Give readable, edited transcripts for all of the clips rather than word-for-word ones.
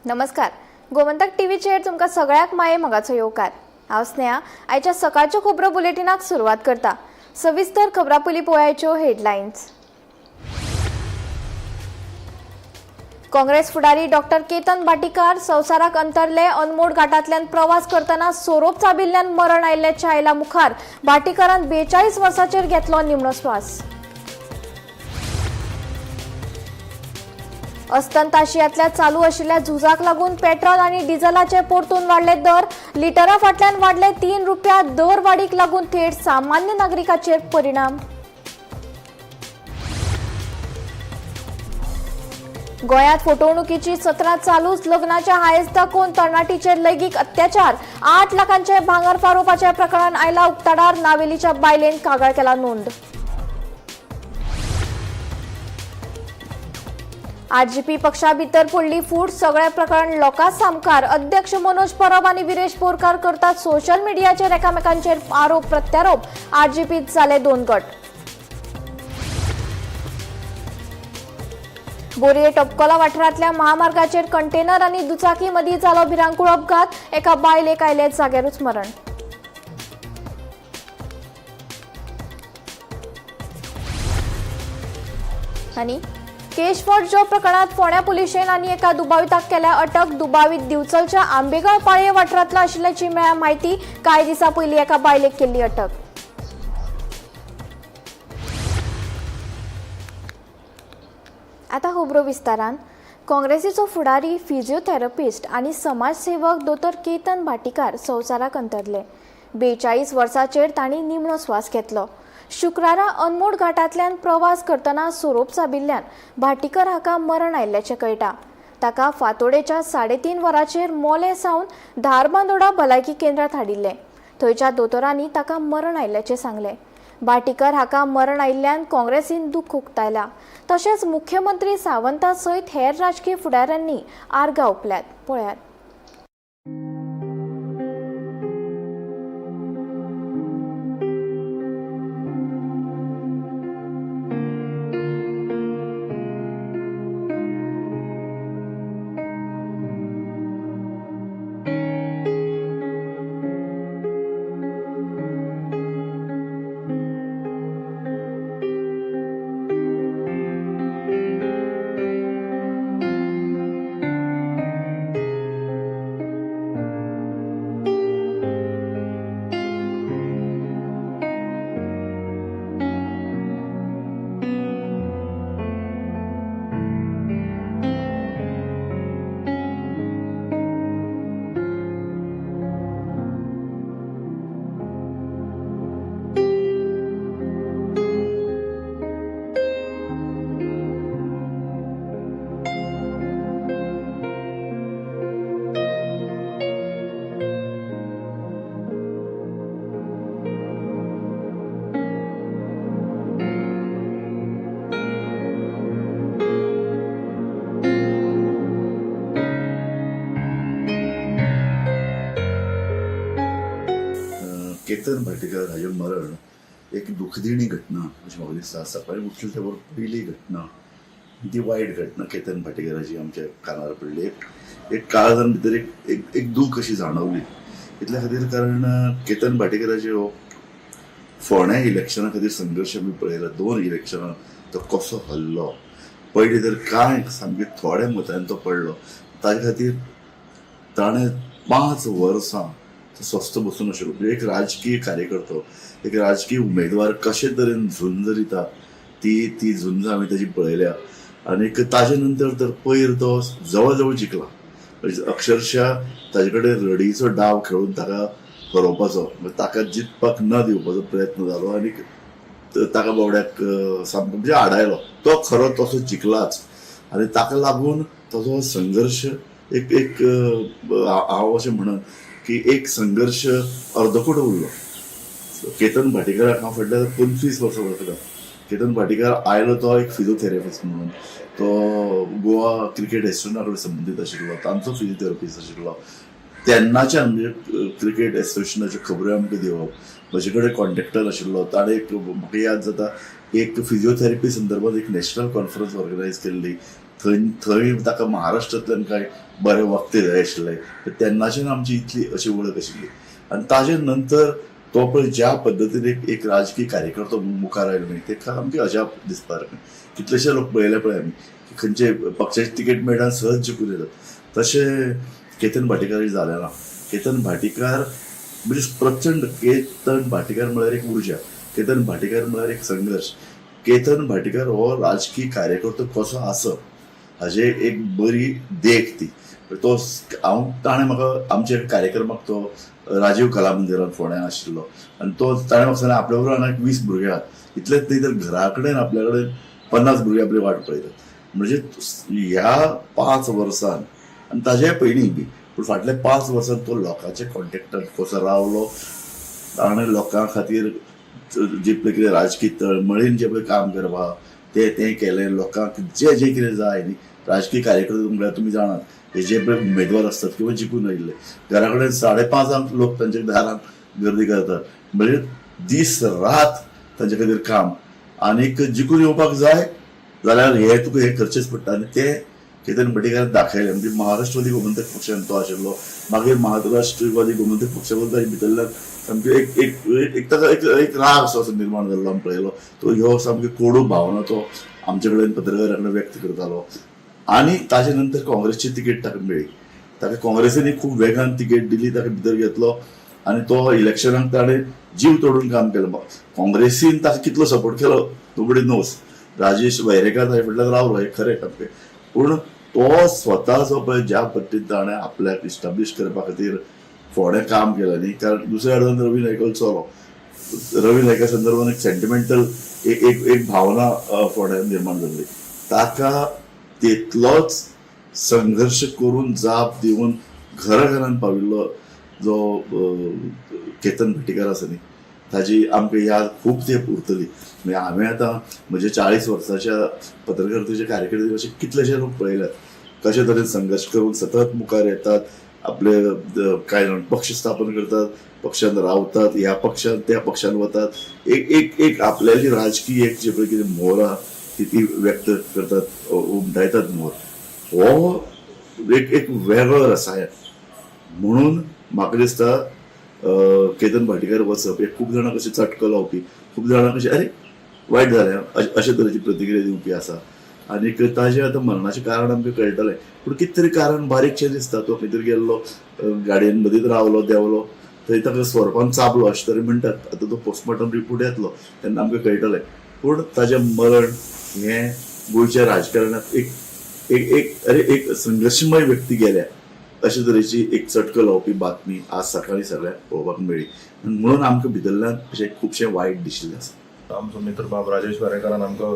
नमस्कार, गोमंतक टीव्हीचेर तुमकां सगळ्याक माये मोगाचो येवकार. हांव स्नेहा आयच्या सकाळच्यो खबरो बुलेटिनाक सुरवात करता. सविस्तर खबरां पयलीं पळयाच्यो हेडलायन्स. काँग्रेस फुडारी डॉक्टर केतन भाटीकार संवसाराक अंतरले. अनमोड घाटांतल्यान प्रवास करतना सोरोप चाबिल्ल्यान मरण आयिल्ल्याच्या आयला मुखार भाटीकारान 42 वर्सांचेर घेतलो निमणो श्वास. अस्तंत आशियांतल्या चालू आशिल्ल्या झुजाक लागून पेट्रोल आनी डिझलाचे परतून वाडले दर. लिटरा फाटल्यान वाडले 3 रुपया. दर वाडीक लागून थेट सामान्य नागरिकाचेर परिणाम. गोंयांत फटवणुकीची सत्रां चालूच. लग्नाच्या हायस दाखोवन तरणाटीचेर लैंगीक अत्याचार. 8 लाखांचे भांगर फारोवपाच्या प्रकरण आयला उक्ताडार. नावेलीच्या बायलेन कागाळ केला नोंद. आरजीपी पक्षा भितर पडली फूट. सगळें प्रकरण लोकां सामकार. अध्यक्ष मनोज परब आनी विरेश बोरकार करतात सोशल मिडियाचेर एकामेकांचेर आरोप प्रत्यारोप. आरजीपीत जाले 2 गट. बोरये टपकोला वाठारांतल्या महामार्गाचेर कंटेनर आनी दुचाकी मदीं जालो भिरांकूळ अपघात. एका बायलेक आयले जाग्यारूच मरण. आनी केश फॉर जॉब प्रकरणात फोंड्या पुलिशेन आनी एका दुबाविताक केल्या अटक. दुबावीत दिवचलच्या आंबेगांव पाळये वाठारांतलो आशिल्ल्याची मेळ्ळ्या म्हायती. कांय दिसां पयलीं एका बायलेक केल्ली अटक. आतां खबरो विस्तारान. काँग्रेसीचो फुडारी, फिजिओथेरपिस्ट आनी समाजसेवक दोतोर केतन भाटीकार संवसाराक अंतरले. 42 वर्सांचेर तांणी निमणो स्वास घेतलो. शुक्रारा अनमोड घाटांतल्यान प्रवास करतना सोरोप चाबिल्ल्यान भाटीकर हाका मरण आयिल्ल्याचें कळटा. ताका फांतोडेच्या 3:30 वरांचेर मोले सावन धारबांदोडा भलायकी केंद्रांत हाडिल्लें. थंयच्या दोतोरांनी ताका मरण आयिल्ल्याचें सांगलें. भाटीकर हाका मरण आयिल्ल्यान काँग्रेसीन दुख्ख उक्तायला. तशेंच मुख्यमंत्री सावंता सयत हेर राजकीय फुडाऱ्यांनी आर्गां ओंपल्यात. पळयात. केतन भाटीकर हाजें मरण एक दुखदिणी घटना अशें म्हाका दिसता. सकाळी उठले ते बरोबर पयली घटना ती वायट घटना केतन भाटीकराची आमच्या कानार पडली. एक काळजान भितर एक एक एक दूख अशी जाणवली इतल्या खातीर, कारण केतन भाटीकराचे हो फोंड्या इलेक्शना खातीर संघर्श आमी पळयला. 2 इलेक्शनां तो कसो हल्लो. पयलीं तर कांय सामके थोड्या मतांनी तो पडलो. ताजे खातीर ताणें 5 वर्सां स्वस्थ बसून आशिल्लो. म्हणजे एक राजकीय कार्यकर्तो, एक राजकीय उमेदवार कशे तरेन झुंज दिता ती ती झुंज आमी ताजी पळयल्या. आनीक ताजे नंतर तर पयर तो जवळ जवळ जिखला. म्हणजे अक्षरशः ताजे कडेन रडीचो डाव खेळून ताका हरोवपाचो, म्हणजे ताका जिखपाक न दिवपाचो प्रयत्न जालो आनीक ताका बावड्याक सामको म्हणजे आडायलो. तो खरो तसो जिखलाच आनी ताका लागून ताजो संघर्श एक एक हांव अशें म्हणन की एक संघर्श अर्दकुट उरलो. केतन भाटीकराक हांव फाटल्या 25 वर्सां वळखता. केतन भाटीकर आयलो तो एक फिजिओथेरपिस्ट म्हणून. तो गोवा क्रिकेट एसोसिएशना कडेन संबंदीत आशिल्लो, तांचो फिजिओथेरपिस्ट आशिल्लो. तेन्नाच्यान म्हणजे क्रिकेट एसोसिएशनाच्यो खबऱ्यो आमकां दिवप, म्हजे कडेन कॉन्ट्रेक्टर आशिल्लो. ताणें एक म्हाका याद जाता एक फिजिओथेरपी संदर्भात एक नॅशनल कॉन्फरन्स ऑर्गनायज केल्ली. थंय थंय ताका महाराष्ट्रांतल्यान कांय बरे वखदां जाय आशिल्ले. तेन्नाच्यान आमची इतली अशी वळख आशिल्ली. आनी ताजे नंतर तो पळय ज्या पद्दतीन एक एक राजकीय कार्यकर्तो म्हणून मुखार आयलो न्ही, तेका सामकें अजाप दिसपा सारकें. कितलेशे लोक पळयले पळय आमी की खंयचे पक्षाची तिकेट मेळटा सहज जिखून येतात, तशें केतन भाटीकार जालें ना. केतन भाटीकार म्हणजे प्रचंड, केतन भाटीकार म्हळ्यार एक उर्जा, केतन भाटीकार म्हळ्यार एक संघर्श. केतन भाटीकार हो राजकीय कार्यकर्तो कसो आसप हाजे एक बरी देख ती. तो हांव ताणें म्हाका आमच्या कार्यक्रमाक तो राजीव कला मंदिरान फोंड्यां आशिल्लो आनी तो ताणें म्हाका सांगलें आपल्या बरोबर हांगा एक 20 भुरगे आहात, इतलेंच न्ही तर घरा कडेन आपल्या कडेन 50 भुरगे आपली वाट पळयतात. म्हणजे ह्या 5 वर्सान आनी ताजे पयलीं बी, पूण फाटल्या 5 वर्सान तो लोकांच्या कॉन्टेक्टान कसो रावलो, ताणें लोकां खातीर जे पळय कितें राजकीय तळमळीन जें पळय काम करप आहा तें तें केलें. लोकांक जें जें कितें जाय न्ही, राजकीय कार्यकर्ते म्हळ्यार तुमी जाणात हे जे पळय उमेदवार आसतात किंवा जिखून आयिल्ले घरा कडेन 5:30 लोक तांच्या दारान गर्दी करतात, म्हणजे दीस रात तांचे खातीर काम. आनीक जिखून येवपाक जाय जाल्यार हे तुका हें करचेंच पडटा. आनी तें केतन भाटीकारान दाखयलें. म्हणजे महाराष्ट्रवादी गोमंतक पक्षान तो आशिल्लो, मागीर महाराष्ट्रवादी गोमंतक पक्षा बद्दल ताच्या भितरल्यान सामकी एक एक एक ताका एक एक राग असो असो निर्माण जाल्लो आमी पळयलो. तो ह्यो सामकी कोडू भावना तो आमचे कडेन पत्रकारां कडेन व्यक्त करतालो. आनी ताजे नंतर काँग्रेसची तिकेट ताका मेळ्ळी, ताका काँग्रेसीन खूब वेगान तिकेट दिली, ताका भितर घेतलो आनी तो इलेक्शनाक ताणें जीव तोडून काम केलें. काँग्रेसीन ताका कितलो सपोर्ट केलो नोबडी नोस. राजेश वैरेकार ताजे फाटल्यान रावलो हें खरें सामकें, पूण तो स्वता जो पळय ज्या पद्दतीन ताणें आपल्याक इस्टाब्लीश करपा खातीर फोंडें काम केलें न्ही, कारण दुसऱ्या अर्दान रवी नायकालो चलो, रवी नायका संदर्भान एक सेंटिमेंटल एक एक एक भावना फोंड्यान निर्माण जाल्ली. ताका तितलोच संघर्श करून जाप दिवन घरा घरान पाविल्लो जो केतन भाटीकार आसा न्ही, ताजी आमकां याद खूब तेंप उरतली. म्हणजे हांवें आतां म्हज्या 40 वर्साच्या पत्रकारितेच्या कारकिर्दीत अशे कितलेशे लोक पळयल्यात कशे तरेन संघर्श करून सतत मुखार येतात, आपले काय जाण पक्ष स्थापन करतात, पक्षान रावतात, ह्या पक्षान त्या पक्षान वतात, एक एक एक आपल्याली राजकीय एक जे पळय कितें मोर आहा ती ती व्यक्त करतात, उमटायतात मोर. हो एक एक वेगळो रसायन म्हणून म्हाका दिसता केतन भाटीकार वचप हे खूब जाणां कशें चटको लावपी, खूब जाणां कशें अरे वायट जालें अशे तरेची प्रतिक्रिया दिवपी आसा. आनीक ताजें आतां मरणाचें कारण आमकां कळटलें, पूण कितें तरी कारण बारीकशें दिसता. तो खंय तरी गेल्लो, गाडयेन मदींच रावलो, देंवलो, थंय ताका सोरपान चाबलो अशें तरेन म्हणटात. आतां तो पोस्टमॉर्टम रिपोर्ट येतलो तेन्ना आमकां कळटलें. पूण ताजें मरण हें गोंयच्या राजकारणांत एक एक एक अरे एक संघर्शमय व्यक्ती गेल्या अशे तरेची एक चटको लावपी बातमी आज सकाळी सगळ्यांक पळोवपाक मेळ्ळी. म्हणून आमकां भितरल्यान अशें खुबशें वायट दिशिल्लें आसा. आमचो मित्र बाब राजेश वेरेंकारान आमकां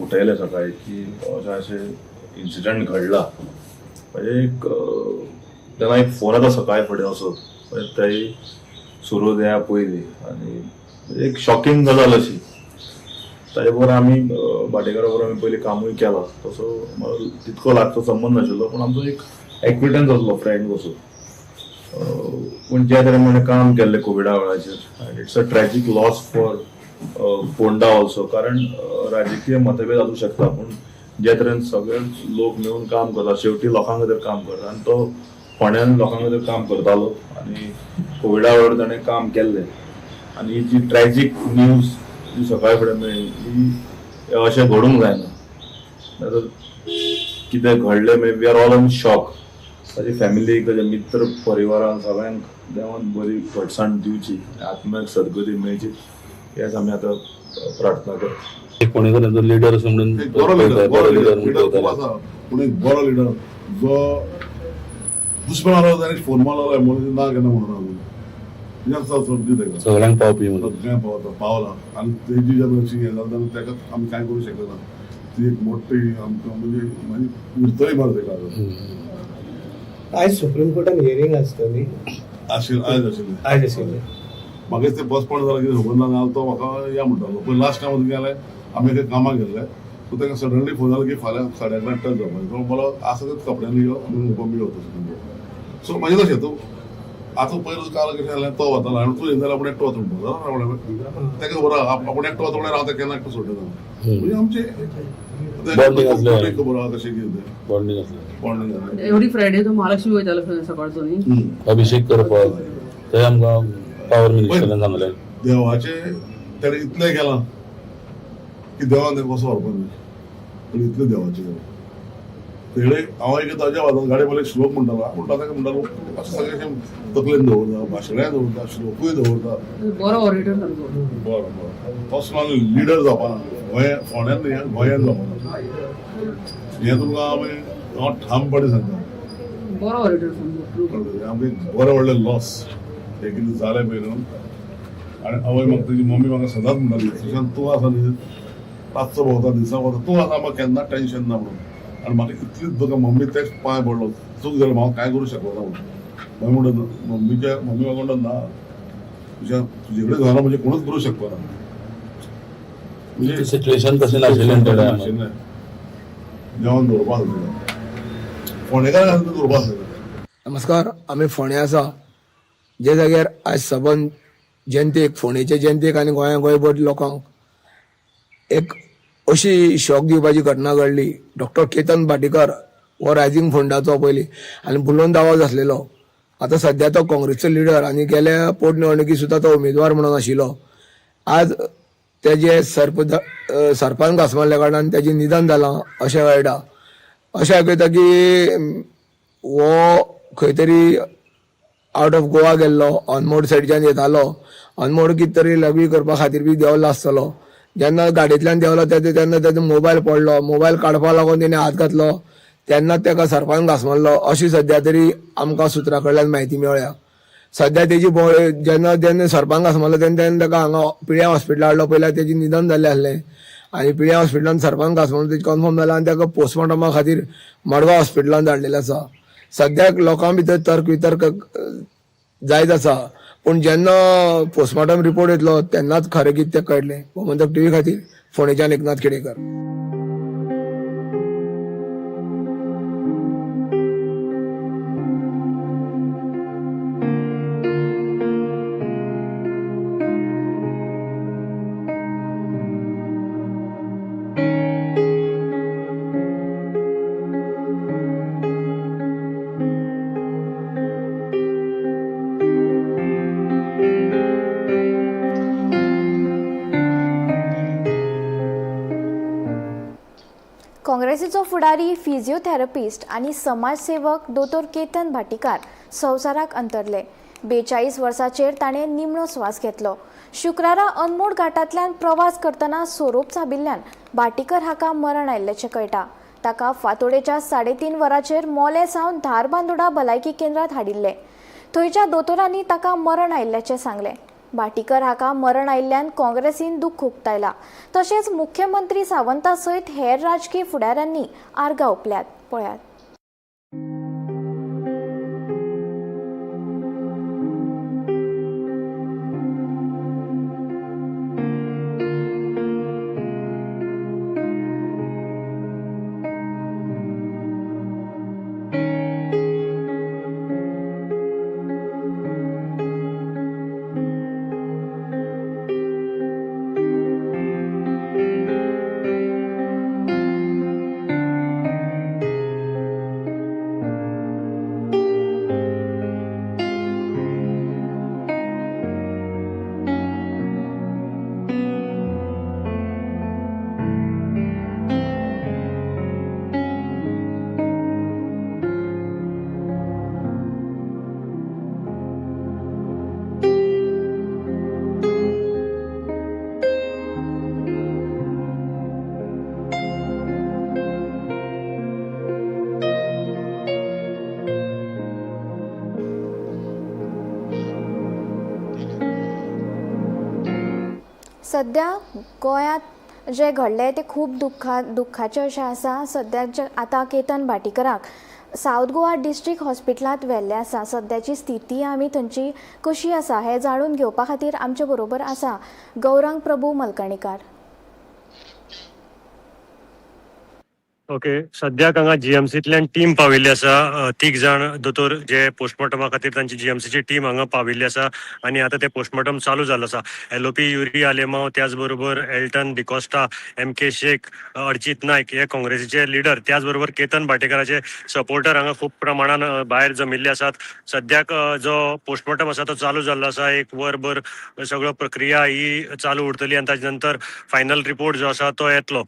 उठयलें सकाळी की अशें अशें इन्सिडंट घडला. म्हणजे एक तेन्ना एक फोन येता सकाळी फुडें असो, म्हणजे तेय सुरू जाया पयलीं, आनी एक शॉकिंग गजाल अशी. ताजे बरोबर आमी भाटेकारा बरोबर आमी पयलीं कामूय केलां, तसो तितको लागचो संबंद नाशिल्लो, पूण आमचो एक एक्विटन्स आसलो, फ्रेंड कसो. पूण ज्या तरेन ताणें काम केल्लें कोविडा वेळाचेर, and it's a tragic loss for Ponda also, कारण राजकीय मतभेद आसूं शकता, पूण ज्या तरेन सगळे लोक मेळून काम करता, शेवटी लोकां खातीर काम करता, आनी तो फोंड्यान लोकां खातीर काम करतालो आनी कोविडा वेळार ताणें काम केल्लें. आनी ही जी ट्रॅजीक न्यूज जी सकाळी फुडें मेळ्ळी ही अशें घडूंक जायना. नातर कितें घडलें मागीर we are all in shock. ताजी फॅमिलीक, ताच्या मित्र परिवारान सगळ्यांक देवान बरी घटसाण दिवची, आत्म्याक सद्गती मेळची हेच आमी आतां प्रार्थना करता. कोणी तांचो लिडर असो म्हणून एक बरो लिडर, बरो बरो लिडर, लिडर लिडर खूब आसा, पूण एक बरो लिडर जो दुश्मन आसलो ताणें फोन मारलो म्हणून ना केन्ना म्हणून अजून समजी ताका सगळ्यांक पावपी म्हणून सगळ्यांक पावता पावला. आनी तेजी जेन्ना अशी हें जालें तेन्ना ताका आमी कांय करूं शकले ना. ती एक मोठी आमकां म्हणजे मागीर उरतली मार ताका आयज सुप्रीम कोर्टान हियरिंग आसतली. आशिल्लें, आयज आशिल्लें. आयज आशिल्लें. म्हाका ते पोस्टपोन जालें, कितें खबर ना. तो म्हाका या म्हणटालो, पूण लास्ट टायम गेले आमी एका कामाक गेल्ले, सो ताका सडनली फोन जालो की फाल्यां 11:30 टच जावपाचें. तो म्हणलो आसा तेच कपड्यांनी यो, आमी बॉम्बे वता. सो मागीर तशें तूं आतां पयलीं काल कशें जालें, तो वतालो आनी तूं येयना जाल्यार आपूण एकटो वता म्हणटा. ताका खबर आहा, आपूण एकटो वता म्हणल्यार हांव ताका केन्ना एकटो सोडना. म्हणजे आमचे Bonding आसलें. खबर आहा कशें कितें तें. बॉन्डिंग आसलें. बॉन्डिंग आसलें. एवरी फ्रायडे तो महालक्ष्मी वयतालो खंय सकाळचो न्ही. अभिषेक करपाक थंय आमकां पावर मिनिस्टरान सांगलें. देवाचे तेणें इतलें केलां की देवान तेका कसो व्हरपाक न्ही, पूण इतलें देवाचें केलां. तेणें हांव एक ताज्या वादान गाडी मला एक श्लोक म्हणटालो, हांव म्हणटा ताका, म्हणटालो अशें सगळें अशें तकलेन दवरता, भाशणाय दवरता, श्लोकूय दवरता. बरो ऑरेटर सामको. बरो बरो तसलो आनी लिडर जावपाना गोंया फोंड्यान न्ही, गोंयान जावपाना हें तुमकां आमी हांव ठामपणे सांगता. बरो ऑरेटर सामको. आमकां एक बरें व्हडलें लॉस हें कितें जालें पळय न्हू. आनी आवय म्हाका, तेजी मम्मी म्हाका सदांच म्हणटाली, सुशांत तूं आसा न्ही, रातचो भोंवता दिसा भोंवता, तूं आसा म्हाका केन्ना टेंशन ना म्हणून. आनी म्हाका इतलीच तुका मम्मी तेच पांय पडलो, चूक जाली, हांव कांय करूं शकलो ना म्हणून. मागीर म्हणटा मम्मीच्या, मम्मी म्हाका म्हणटा ना तुज्या, तुजे कडेन जालां म्हणजे कोणूच करूं शकपा ना. म्हणजे सिच्युएशन तशें नाशिल्लें त्या टायमार. नाशिल्लें. देवान दवरपा आसलें, फोंडेकार दवरपा आसलें. नमस्कार, आमी फोंडे आसा, जे जाग्यार आयज सबंद जनतेक, फोंडेचे जनतेक आनी गोंया गोंयभर लोकांक एक अशी शॉक दिवपाची घटना घडली. डॉक्टर केतन भाटीकर हो रायझींग फंडाचो पयलीं आनी बुलंद आवाज आसलेलो. आतां सद्या तो काँग्रेसचो लिडर आनी गेल्या पोटनिवडणुकी सुद्दां तो उमेदवार म्हणून आशिल्लो. आज तेजे सर्प सर्पान घांस मारल्या कारणान तेजें निधन जालां अशें कळटा. अशें आयकता की हो खंय तरी आवट ऑफ गोवा गेल्लो, अनमोड सायडच्यान येतालो. अनमोड कितें तरी लघवी करपा खातीर बी देंवलो आसतलो. जेन्ना गाडयेंतल्यान देंवलो तेन्ना तेजो मोबायल पडलो. मोबायल काडपा लागून तेणे हात घातलो तेन्ना तेका सर्पान घांस मारलो अशी सद्या तरी आमकां सुत्रा कडल्यान म्हायती मेळ्ळ्या. सद्या तेजी जेन्ना जेन्ना सर्पान घांस मारलो तेन्ना तेन्ना ताका हांगा पिळ्या हॉस्पिटलान हाडलो. पयल्यार तेजें निधन जाल्लें आसलें आनी पिळ्या हॉस्पिटलान सर्पान घांस मारून तेजें कन्फर्म जालें आनी ताका पोस्टमॉर्टमा खातीर मडगांव हॉस्पिटलान धाडलेलें आसा. सद्याक लोकां भितर तर्क वितर्क जायत आसा, पूण जेन्ना पोस्टमॉर्टम रिपोर्ट येतलो तेन्नाच खरें कितें तें कळटलें. गोमंतक टीव्ही खातीर फोंडेच्यान एकनाथ खेडेकर. काँग्रेसीचो फुडारी, फिजिओथेरपिस्ट आनी समाजसेवक दोतोर केतन भाटीकार संवसाराक अंतरले. 42 वर्सांचेर ताणें निमणो स्वास घेतलो. शुक्रारा अनमोड घाटांतल्यान प्रवास करतना सोरोप चाबिल्ल्यान भाटीकर हाका मरण आयिल्ल्याचें कळटा. ताका फांतोडेच्या 3:30 वरांचेर मोलें सावन धारबांदोडा भलायकी केंद्रांत हाडिल्लें. थंयच्या दोतोरांनी ताका मरण आयिल्ल्याचें सांगलें. भाटीकर हाका मरण आयिल्ल्यान काँग्रेसीन दुख्ख उक्तायलां. तशेंच मुख्यमंत्री सावंता सयत हेर राजकीय फुडाऱ्यांनी आर्गां ओंपल्यात. पळयात. सद्या गोंयांत जें घडलें तें खूब दुख्खाचें अशें आसा. सद्या जें आतां केतन भाटीकराक सावथ गोवा डिस्ट्रिक्ट हॉस्पिटलांत व्हेल्लें आसा. सद्याची स्थिती आमी थंयची कशी आसा हें जाणून घेवपा खातीर आमचे बरोबर आसा गौरांग प्रभू मलकणीकार. ओके, सद्याक हांगा जीएमसींतल्यान टीम पाविल्ली आसा. तीग जाण दोतोर जे पोस्टमॉर्टमा खातीर तांची जीएमसीची टीम हांगा पाविल्ली आसा आनी आतां ते पोस्टमॉर्टम चालू जाल्लो आसा. एलओपी युरी आलेमाव, त्याच बरोबर एल्टन डिकॉस्टा, एम.के. शेख, अर्जित नायक हे काँग्रेसीचे लिडर, त्याच बरोबर केतन भाटेकाराचे सपोर्टर हांगा खूब प्रमाणान भायर जमिल्ले आसात. सद्याक जो पोस्टमॉर्टम आसा तो चालू जाल्लो आसा. एक वरभर सगळो प्रक्रिया ही चालू उरतली आनी ताजे नंतर फायनल रिपोर्ट जो आसा तो येतलो.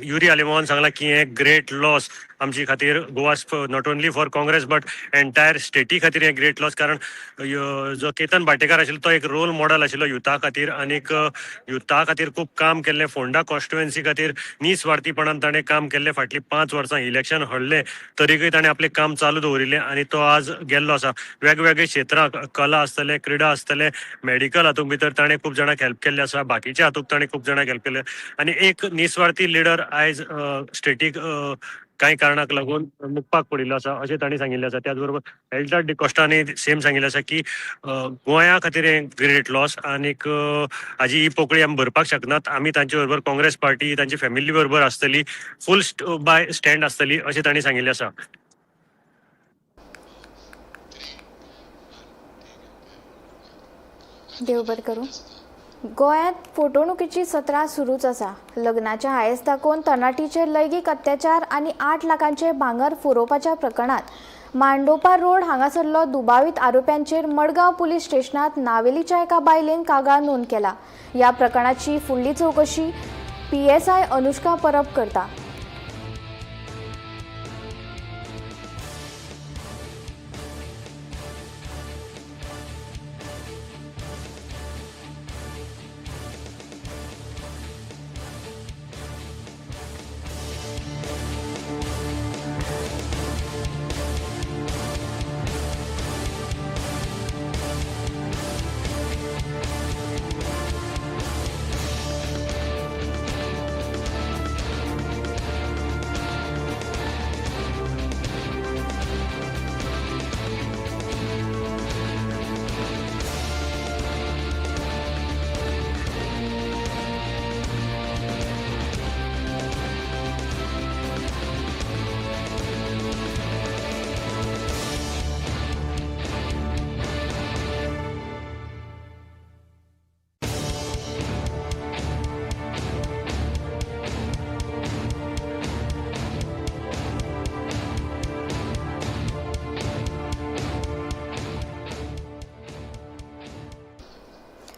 युरी आलेमावान सांगला की हे ग्रेट लॉस आमची खातीर, Goa not only for Congress but entire स्टेटी खातीर हे ग्रेट लॉस, कारण जो केतन भाटेकार आशिल्लो तो एक रोल मॉडल आशिल्लो युथा खातीर आनीक युथा खातीर खूब काम केल्लें. फोंडा कॉन्स्टिट्युएन्सी खातीर निस्वार्थीपणान ताणें काम केल्लें. फाटलीं 5 वर्सां इलेक्शन हरलें तरीकय ताणें आपलें काम चालू दवरिल्लें आनी तो आज गेल्लो आसा. वेगवेगळे क्षेत्रां, कला आसतले, क्रिडा आसतले, मेडिकल हातूंत भितर ताणें खूब जाणांक हेल्प केल्लें आसा, बाकीच्या हातूंत ताणें खूब जाणांक हेल्प केल्लें आनी एक निस्वार्थी लिडर आयज स्टेटीक कांय कारणाक लागून मुकपाक पडिल्लो आसा अशें तांणी सांगिल्लें आसा. त्याच बरोबर एल्टन डिकॉस्टानी सेम सांगिल्लें आसा की गोंया खातीर हें ग्रेट लॉस आनीक हाजी ही पोकळी आमी भरपाक शकनात. आमी तांचे बरोबर काँग्रेस पार्टी तांची फॅमिली बरोबर आसतली, फूल बाय स्टँड आसतली अशें तांणी सांगिल्लें आसा. देव बरें करूं. गोंयांत फटवणुकीची सत्रां सुरूच आसा. लग्नाचे हांयस दाखोवन तरणाटीचेर लैंगीक अत्याचार आनी 8 लाखांचे भांगर फुरोवपाच्या प्रकरणांत मांडोपा रोड हांगासरलो दुबावीत आरोप्यांचेर मडगांव पुलीस स्टेशनांत नावेलीच्या एका बायलेन कागाळ नोंद केला. ह्या प्रकरणाची फुडली चवकशी PSI Anushka Parab करता.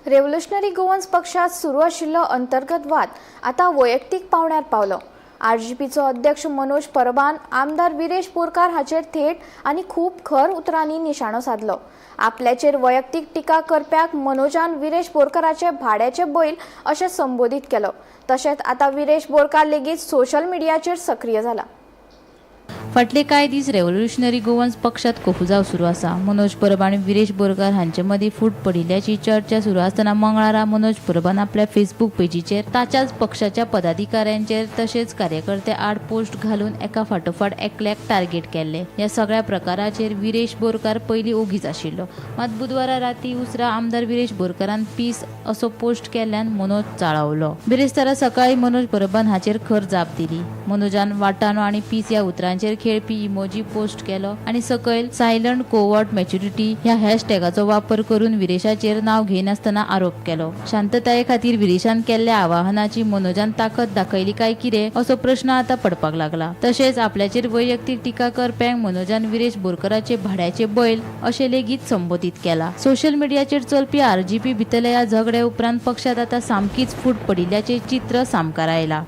रेव्होल्युशनरी गोवन्स पक्षात सुरू आशिल्लो अंतर्गत वाद आतां वैयक्तीक पावंड्यार पावलो. आरजीपीचो अध्यक्ष मनोज परबान आमदार विरेश बोरकार हाचेर थेट आनी खूब खर उतरांनी निशाणो साधलो. आपल्याचेर वैयक्तीक टिका करप्याक मनोजान विरेश बोरकाराचे भाड्याचे बैल अशें संबोधीत केलो. तशेंच आतां विरेश बोरकार लेगीत सोशल मिडियाचेर सक्रीय जाला. फाटले कांय दीस रेव्होल्युशनरी गोवन्स पक्षात कोफुजाव सुरू आसा. मनोज परब आनी विरेश बोरकार हांचे मदीं फूट पडिल्ल्याची चर्चा सुरू आसतना मंगळारा मनोज परबान आपल्या फेसबूक पेजीचेर ताच्याच पक्षाच्या पदाधिकाऱ्यांचेर तशेंच कार्यकर्ते आड पोस्ट घालून एका फाटोफाट एकल्याक टार्गेट केल्ले. ह्या सगळ्या प्रकाराचेर विरेश बोरकार पयलीं ओगीच आशिल्लो. मात बुधवारा राती उसरां आमदार विरेश बोरकारान पीस असो पोस्ट केल्ल्यान मनोज चाळवलो. बिरेस्तारा सकाळीं मनोज परबान हाचेर खर जाप दिली. मनोजान वाटाणो आनी पीस ह्या उतरांचेर खेळपी इमोजी पोस्ट केलो आनी सकयल सायलंट कोवर्ट मॅच्युरिटी ह्या हॅशटॅगाचो वापर करून विरेशाचेर नाव घेयनासतना आरोप केलो. शांतताये खातीर विरेशान केल्ल्या आवाहनाची मनोजान ताकद दाखयली काय कितें असो प्रश्न आतां पडपाक लागला. तशेंच आपल्याचेर वैयक्तीक टिका करप्यांक मनोजान विरेश बोरकाराचे भाड्याचे बैल अशें लेगीत संबोधीत केला. सोशल मिडियाचेर चलपी आरजीपी भितरल्या ह्या झगड्या उपरांत पक्षात आतां सामकीच फूट पडिल्ल्याचें चित्र सामकार आयलां.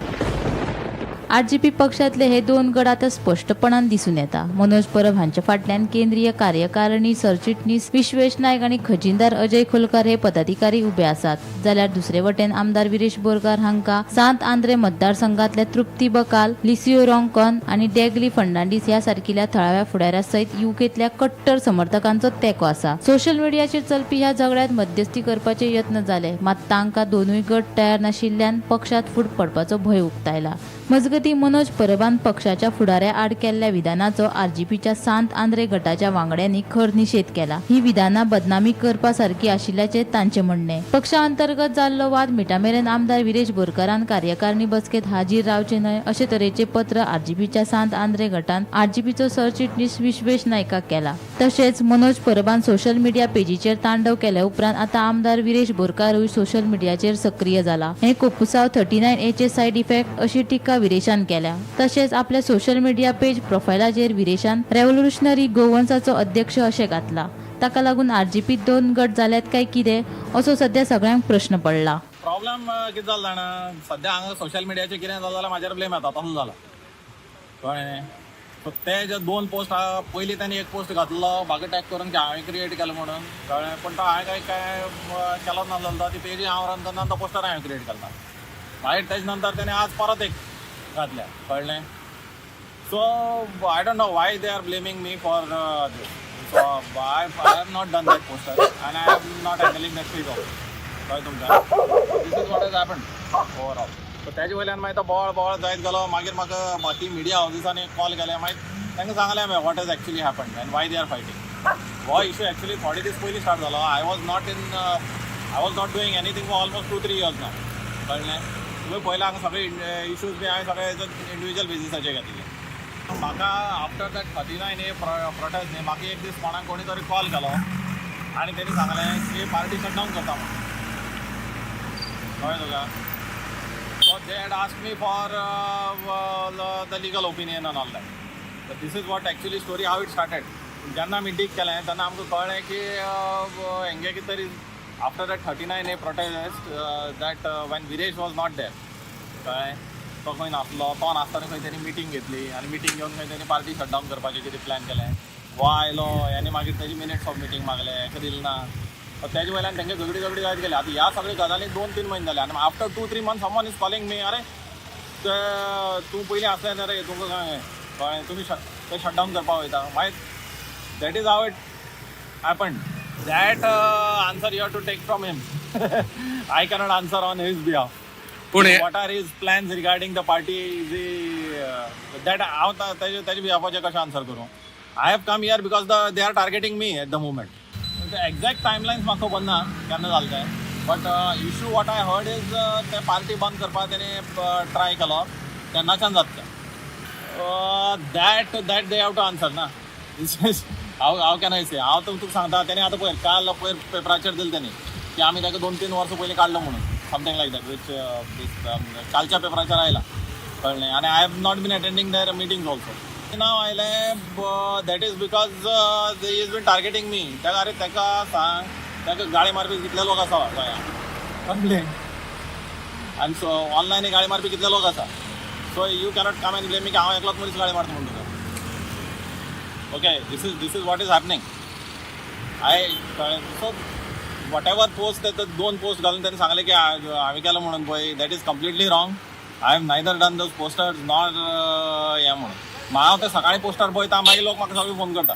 आरजीपी पक्षांतले हे दोन गट आतां स्पश्टपणान दिसून येता. मनोज परब हांच्या फाटल्यान केंद्रीय कार्यकारिणी सरचिटणीस विश्वेश नायक आनी खजिनदार अजय खोलकार हे पदाधिकारी उबे आसात. जाल्यार दुसरे वटेन आमदार विरेश बोरकार हांकां सांत आंद्रे मतदारसंघांतल्या तृप्ती बकाल, लिसियो रोंकॉन आनी डेगली फर्नांडीस ह्या सारकिल्या थळाव्या फुडाऱ्या सयत युकेंतल्या कट्टर समर्थकांचो तेंको आसा. सोशल मिडियाचेर चलपी ह्या झगड्यांत मध्यस्थी करपाचे यत्न जाले, मात तांकां दोनूय गट तयार नाशिल्ल्यान पक्षांत फूट पडपाचो भंय उक्तायला. मजगतीं, मनोज परबान पक्षाच्या फुडाऱ्या आड केल्ल्या विधानाचो आरजीपीच्या सांत आंद्रे गटाच्या वांगड्यांनी खर निशेध केला. ही विधानां बदनामी करपा सारकी आशिल्ल्याचें तांचें म्हणणें. पक्षा अंतर्गत जाल्लो वाद मिटामेरेन आमदार विरेश बोरकारान कार्यकारिणी बसकेत हाजीर रावचे न्हय अशे तरेचे पत्र आरजीपीच्या सांत आंद्रे गटान आरजीपीचो सरचिटणीस विश्वेश नायकाक केला. तशेंच मनोज परबान सोशल मिडिया पेजीचेर तांडव केल्या उपरांत आतां आमदार विरेश बोरकारूय सोशल मिडियाचेर सक्रीय जाला. हे कोपुसाव 39 एचे सायड इफेक्ट अशी टिका विरेशान केल्या. तशेंच आपल्या सोशल मिडिया पेज प्रोफायलाचेर विरेशान रेव्होल्युशनरी गोवन्साचो अध्यक्ष अशें घातला. ताका लागून आरजीपीत दोन गट जाल्यात काय कितें, असो सध्या सगळ्यांक प्रश्न पडला. प्रॉब्लेम कितें जालें जाणा, सद्या हांगा सोशल मिडियाचेर कितें जालें जाल्यार म्हाजेर ब्लेम येता, तसो जाला, कळ्ळें? सो ते जे दोन पोस्ट आहा, पयलीं तांणी एक पोस्ट घातलो म्हाका टॅग करून की हांवें क्रिएट केलो म्हणून, कळ्ळें? पूण तो हांवें काय काय केलोच नासलो. तो ती पेजी हांव रन करना, तो पोस्टर हांवें क्रिएट केला. मागीर तेज नंतर तेणें आज परत एक घातल्या, कळ्ळें? So I don't know why they are blaming me for this. So I have not done that poster and I am not handling that page also. कळ्ळें तुमकां? This is what has happen overall. So तेजे वयल्यान मागीर तो बोवाळ बोवाळ जायत गेलो. मागीर म्हाका बाकी मिडिया हावजीसांनी कॉल केले. मागीर तांकां सांगलें हांवें what has actually happen and why they are fighting. हो इशू एक्चुअली थोडे दीस पयलीं स्टार्ट जालो. I was not doing anything for almost 2-3 years ना, कळ्ळें? तुवें पयलें हांगा सगळे इशूज बी हांवें सगळे इंडिविज्युअल बेजिसाचेर घेतिल्ले. म्हाका after that 39A protest न्ही, म्हाका एक दीस कोणाक कोणी तरी कॉल केलो आनी तेणी सांगलें की पार्टी शटडावन करता म्हणून, कळ्ळें तुका? So they had ask me for the legal opinion and all that. This is what actually story, how it started. जेन्ना आमी डीग केलें तेन्ना आमकां कळ्ळें की हेंगे कितें तरी after that 39A protest, that when Viresh was not there, कळ्ळें? तो खंय नासलो. तो नासतना खंय तेणी मिटींग घेतली आनी मिटींग घेवन खंय तेणी पार्टी शटडावन करपाचें कितें प्लॅन केलें. हो आयलो आनी मागीर तेजी मिनिट्स ऑफ मिटींग मागले, हेका दिलें ना. तेजे वयल्यान तेंगे झगडी झगडी जायत गेले. आतां ह्या सगळे गजालीक 2-3 म्हयने जाले आनी after 2-3 months someone is calling me, "अरे, ते तूं पयलीं आसलें न्ही रे, तुमकां काय कळ्ळें, तुमी ते शटडावन करपाक वयता." मागीर that is how it happen. That answer you have to take from him. I cannot answer on his behalf. पूण What are his plans regarding the party, that हांव तेजे बिहाफाचेर कशें आन्सर करूं? I have come here because they are targeting me at the moment. Exact timelines म्हाका खबर ना केन्ना जालें तें, but issue what I heard is ते पार्टी बंद करपाक तेणी ट्राय केलो तेन्नाच्यान जाता तें. That they have to answer ना. How can I say? हांव तुका सांगता, तेणी आतां पयर काल पयर पेपराचेर दिलें तेणी की आमी ताका 2-3 वर्सां पयलीं काडलो म्हणून, something like that, which कालच्या पेपराचेर आयला, कळ्ळें? आनी I have not been attending their meetings also. नांव आयलें, that is because they is been targeting me. ताका, अरे, ताका सांग, ताका गाळी मारपी कितले लोक आसा गोंयांत, कळ्ळें? आनी सो ऑनलायन गाळी मारपी कितले लोक आसा. So you cannot come and blame मी की हांव एकलोच मनीस गाळी मारता म्हणून तुका. Okay, this is what is happening. I कळ्ळें? सो what ever post, ते दोन पोस्ट घालून त्यांनी सांगले की हांवें केलं म्हणून पळय, that is completely wrong. I have neither done those posters nor हें म्हणून. हांव ते सकाळी पोस्टर पळयता, मागीर लोक म्हाका सगळे फोन करता,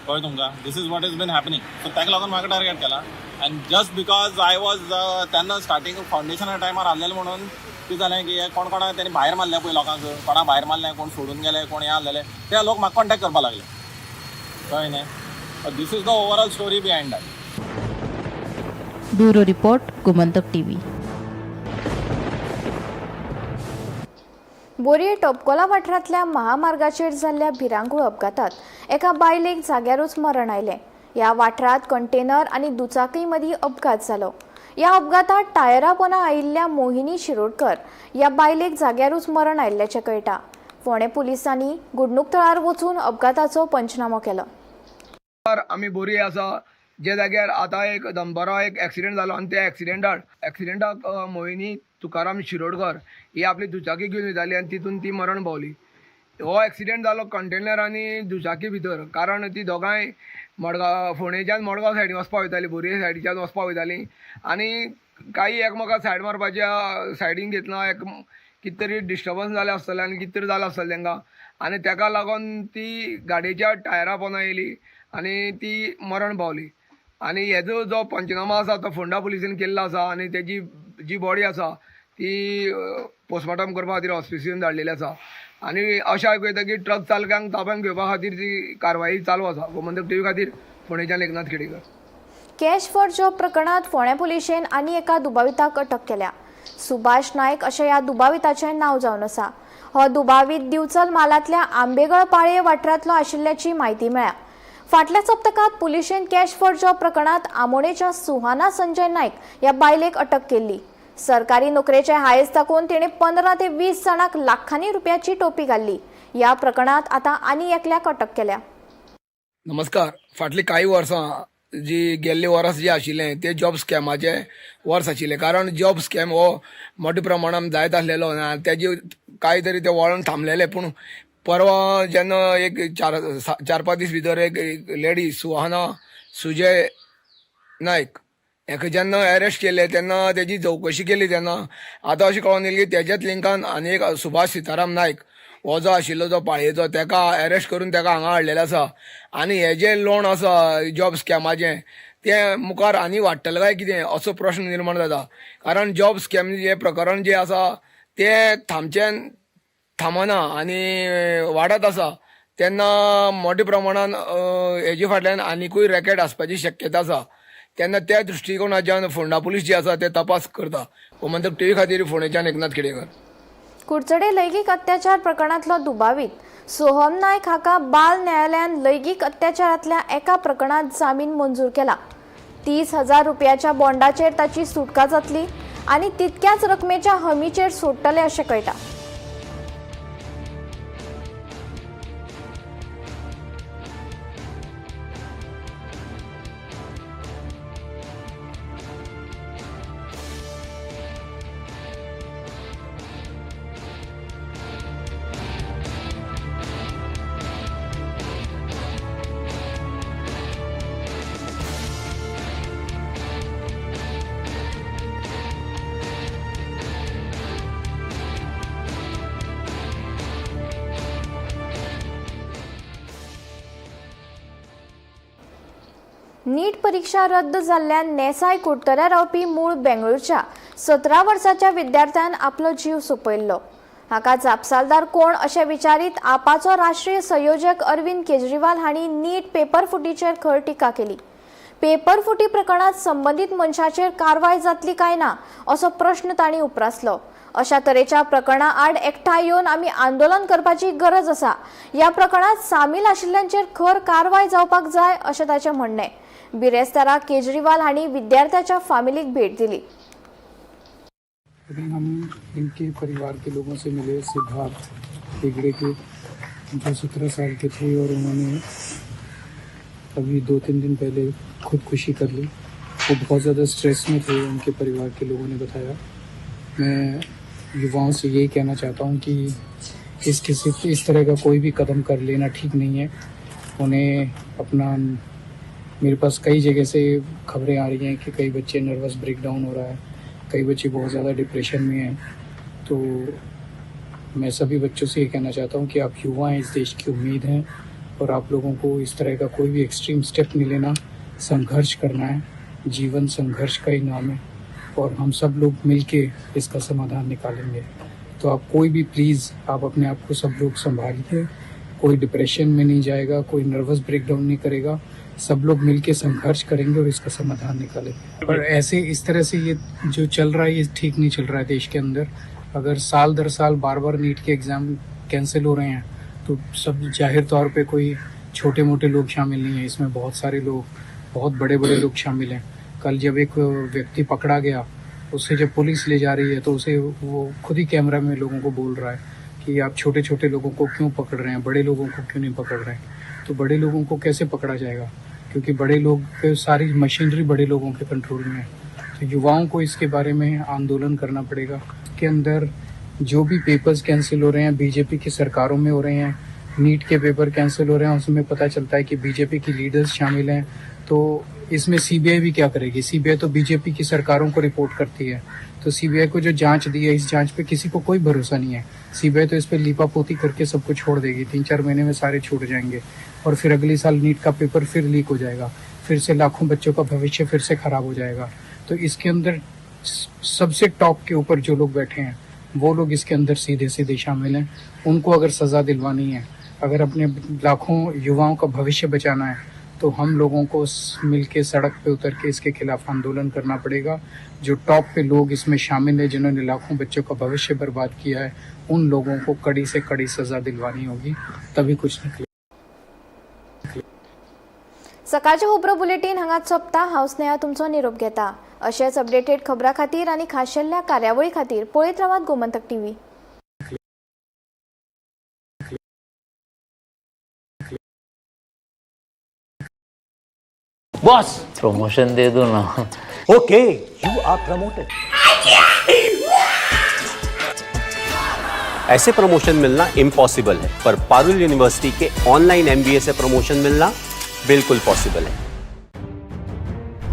कळ्ळें तुमकां? This is what is been happening. So ताका लागून म्हाका टार्गेट केला and just because I was तेन्ना स्टार्टींग फावंडेशना टायमार आहलेलें म्हणून कितें जालें की हे कोण कोणाक तेणी भायर मारले पळय, लोकांक कोणा भायर मारलें, कोण सोडून गेले, कोण हें आहलेले, ते लोक म्हाका कॉन्टेक्ट करपाक लागले, कळ्ळें न्ही? This is the overall story behind that. Bureau report, Gomantak TV. बोरये टोपकोला वाठारांतल्या महामार्गाचेर जाल्ल्या भिरांकूळ अपघातात एका बायलेक जाग्यारूच मरण आयलें. ह्या वाठारांत कंटेनर आनी दुचाकी मदीं अपघात जालो. ह्या अपघातात टायरा पोना आयिल्ल्या मोहिनी शिरोडकर ह्या बायलेक जाग्यारूच मरण आयिल्ल्याचें कळटा. फोंडें पुलिसांनी घडणूक थळार वचून अपघाताचो पंचनामो केलो. आमी बोरये आसा, जे जाग्यार आतां एक दनपारां एक एक्सिडेंट जालो आनी त्या एक्सिडेंटाक मोहिनी तुकाराम शिरोडकर ही आपली दुचाकी घेवन वयताली आनी तितून ती मरण पावली. हो एक्सिडेंट जालो कंटेनर आनी दुचाकी भितर, कारण ती दोगांय मडगांव, फोंडेच्यान मडगांव सायडीन वचपा वयताली, बोरये सायडीच्यान वचपा वयताली आनी काही एकामेका सायड मारपाच्या सायडीन घेतना एक कितें तरी डिस्टर्बन्स जालें आसतलें आनी कितें तरी जालें आसतलें तांकां आनी ताका लागून ती गाडयेच्या टायरा पोंदा येयली आनी ती मरण पावली. आनी हेजो जो पंचनामा आसा तो फोंडा पुलिसेन केल्लो आसा आनी तेजी जी बॉडी आसा ती पोस्टमॉर्टम करपा खातीर हॉस्पिसियन धाडलेली आसा आनी अशें आयकूं येता की ट्रक चालकांक ताब्यांत घेवपा खातीर ती कारवाई चालू आसा. गोमंतक टीव्ही खातीर फोंडेच्यान Eknath Khedekar. Cash for job प्रकरणात फोंड्या पुलिशेन आनी एका दुबाविताक अटक केल्या. सुभाष नायक अशें ह्या दुबाविताचें नांव जावन आसा. हो दुबावीत दिवचल म्हालांतल्या आंबेगळ पाळये वाठारांतलो आशिल्ल्याची म्हायती मेळ्ळ्या. फाटल्या सप्तकांत पुलिशेन कॅश फॉर जॉब प्रकरणात आमोणेच्या सुहाना संजय नायक ह्या बायलेक अटक केल्ली. सरकारी नोकरेचे हायस दाखोवन तिणें 15 ते 20 जाणांक लाखांनी रुपयाची टोपी घाल्ली. ह्या प्रकरणात आतां आनी एकल्याक अटक केल्या. नमस्कार. फाटलीं कांय वर्सां जी गेल्ले वर्स जे आशिल्लें ते जॉब स्कॅमाचे वर्स आशिल्लें. कारण जॉब स्कॅम हो मोठ्या प्रमाणान जायत आसलेलो आनी तेजे कांय तरी ते वळण थांबलेले. पूण परवा जेन्ना एक 4-5 दीस भितर एक लेडीज सुहाना सुजय नायक हेका जेन्ना अरेस्ट केले तेन्ना तेजी चवकशी केली तेन्ना आतां अशें कळोन येयलें की तेज्याच लिंकान आनी एक सुभाष सीताराम नायक हो जो आशिल्लो जो पाळयेचो तेका अरेस्ट करून तेका हांगा हाडलेलो आसा. आनी हे जे लोन आसा जॉब स्कॅमाचें तें मुखार आनी वाडटलें काय कितें असो प्रश्न निर्माण जाता. कारण जॉब स्कॅम हें प्रकरण जें आसा तें थांबचें थांबना आनी वाडत आसा. तेन्ना मोठ्या प्रमाणान हेजे फाटल्यान आनिकूय रॅकेट आसपाची शक्यता आसा. तेन्ना त्या दृश्टिकोनाच्यान फोंडा पुलीस जे आसा ते तपास करता. गोमंतक टीव्ही खातीर फोंडेच्यान एकनाथ खेडेकर. कुडचडे लैंगीक अत्याचार प्रकरणांतलो दुबावीत सोहम नायक हाका बाल न्यायालयान लैंगीक अत्याचारांतल्या एका प्रकरणांत जामीन मंजूर केला. 30,000 रुपयाच्या बॉन्डाचेर ताची सुटका जातली आनी तितक्याच रकमेच्या हमीचेर सोडटले अशें कळटा. नीट परीक्षा रद्द जाल्ल्यान नेसाय कुडतऱ्या रावपी मूळ बेंगळूरच्या 17 वर्साच्या विद्यार्थ्यान आपलो जीव सोंपयल्लो. हाका जापसालदार कोण अशें विचारीत आपाचो राष्ट्रीय संयोजक अरविंद केजरीवाल हांणी नीट पेपर फुटीचेर खर टिका केली. पेपर फुटी प्रकरणात संबंदीत मनशाचेर कारवाय जातली काय ना असो प्रश्न तांणी उप्रासलो. अशा तरेच्या प्रकरणा आड एकठांय येवन आमी आंदोलन करपाची गरज आसा. ह्या प्रकरणात सामील आशिल्ल्यांचेर खर कारवाय जावपाक जाय अशें ताचें म्हणणें. बिरेस्तारा केजरीवाल हांणी विद्यार्थ्याच्या फामिलीक भेट दिली. हम इनके परिवार के लोगों से मिले, सिद्धार्थ हेगड़े के, जो 17 साल के थे और उन्होंने अभी 2-3 दिन पहले खुदकुशी कर ली। वो बहुत ज़्यादा स्ट्रेस में थे, उनके परिवार के लोगों ने बताया। मैं युवाओं से यही कहना चाहता हूँ कि इस तरह का कोई भी कदम कर लेना ठीक नहीं है। उन्हें अपना, मेरे पास कई जगह से खबरें आ रही हैं कि कई बच्चे नर्वस ब्रेकडाउन हो रहा है, कई बच्चे बहुत ज़्यादा डिप्रेशन में हैं। तो मैं सभी बच्चों से ये कहना चाहता हूँ कि आप युवा हैं, इस देश की उम्मीद हैं और आप लोगों को इस तरह का कोई भी एक्सट्रीम स्टेप नहीं लेना, संघर्ष करना है। जीवन संघर्ष का ही नाम है और हम सब लोग मिल के इसका समाधान निकालेंगे। तो आप कोई भी, प्लीज़ आप अपने आप को सब लोग संभालिए, कोई डिप्रेशन में नहीं जाएगा, कोई नर्वस ब्रेकडाउन नहीं करेगा, सब लोग मिल के संघर्ष करेंगे और इसका समाधान निकालेंगे। पर ऐसे इस तरह से ये जो चल रहा है ये ठीक नहीं चल रहा है देश के अंदर। अगर साल दर साल बार बार नीट के एग्ज़ाम कैंसिल हो रहे हैं तो सब जाहिर तौर पे कोई छोटे मोटे लोग शामिल नहीं हैं इसमें, बहुत सारे लोग, बहुत बड़े बड़े लोग शामिल हैं। कल जब एक व्यक्ति पकड़ा गया, उसे जब पुलिस ले जा रही है तो उसे वो खुद ही कैमरा में लोगों को बोल रहा है कि आप छोटे छोटे लोगों को क्यों पकड़ रहे हैं, बड़े लोगों को क्यों नहीं पकड़ रहे हैं। तो बड़े लोगों को कैसे पकड़ा जाएगा, क्योंकि बड़े लोग के सारी मशीनरी बड़े लोगों के कंट्रोल में है। तो युवाओं को इसके बारे में आंदोलन करना पड़ेगा। के अंदर जो भी पेपर्स कैंसिल हो रहे हैं बीजेपी की सरकारों में हो रहे हैं, नीट के पेपर कैंसिल हो रहे हैं, उसमें पता चलता है कि बीजेपी की लीडर्स शामिल हैं। तो इसमें सीबीआई भी क्या करेगी, सीबीआई तो बीजेपी की सरकारों को रिपोर्ट करती है। तो सीबीआई को जो जांच दी है, इस जांच पे किसी को कोई भरोसा नहीं है। सीबीआई तो इस पे लीपापोती करके सबको छोड़ देगी, 3-4 महीने में सारे छूट जाएंगे और फिर अगले साल नीट का पेपर फिर लीक हो जाएगा, फिर से लाखों बच्चों का भविष्य फिर से खराब हो जाएगा। तो इसके अंदर सबसे टॉप के ऊपर जो लोग बैठे हैं वो लोग इसके अंदर सीधे सीधे शामिल हैं। उनको अगर सज़ा दिलवानी है, अगर अपने लाखों युवाओं का भविष्य बचाना है, तो हम लोगों को मिल के सड़क पे उतर के इसके खिलाफ आंदोलन करना पड़ेगा। जो टॉप पे लोग इसमें शामिल हैं, जिन्होंने लाखों बच्चों का भविष्य बर्बाद किया है, उन लोगों को कड़ी से कड़ी सज़ा दिलवानी होगी, तभी कुछ निकले। सकाळचें खबरो बुलेटीन हांगाच सोंपता. हांव स्नेहा तुमचो निरोप घेता. अशेच अपडेटेड खबरां खातीर आनी खाशेल्ल्या कार्यावळी खातीर पळयत रावात गोमंतक टीव्ही. बॉस, प्रमोशन दे दो ना. Okay, you are promoted. ऐसे प्रमोशन मिलना इम्पॉसिबल है, पर पारुल यूनिवर्सिटी के ऑनलाइन एमबीए से प्रमोशन मिलना बिल्कुल पॉसिबल है.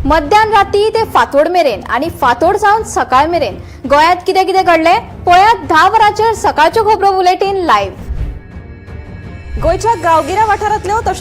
मध्यान राती ते फांतोड मेरेन आनी फांतोड सावन सकाळ मेरेन गोंयांत कितें कितें घडलें, पळयात 10 वरांचेर सकाळच्यो खबरो बुलेटीन लायव्ह. गोंयच्या गांवगिऱ्या वाठारांतल्यो तशेंच